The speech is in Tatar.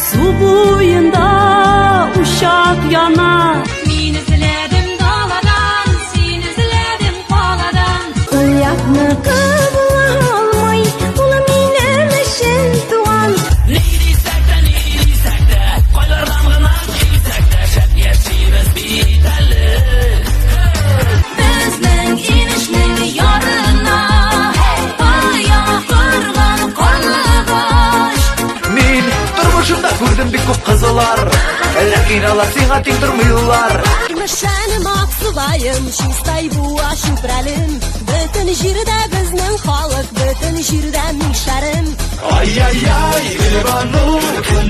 Су буенда учак яна. Мин эзләдем даладан, син эзләдем каладан. Ул якныкы була алмый, ул минем өчен туган. Ни дисәк тә, ни дисәк тә, кайлардан гына килсәк тә, шәп яшибез бит әле. Безнең инешнең ярына оя корган карлыгач. Мин тормышымда күрдем бик күп кызылар, ләкин алар сиңа тиң тормыйлар. Мешәнем, Аксубаем, Чистай, Буа, Чүпрәлем. Бөтен җирдә безнең халык, бөтен җирдә мишәрем. Ай-яй-яй, Гөлбану, көн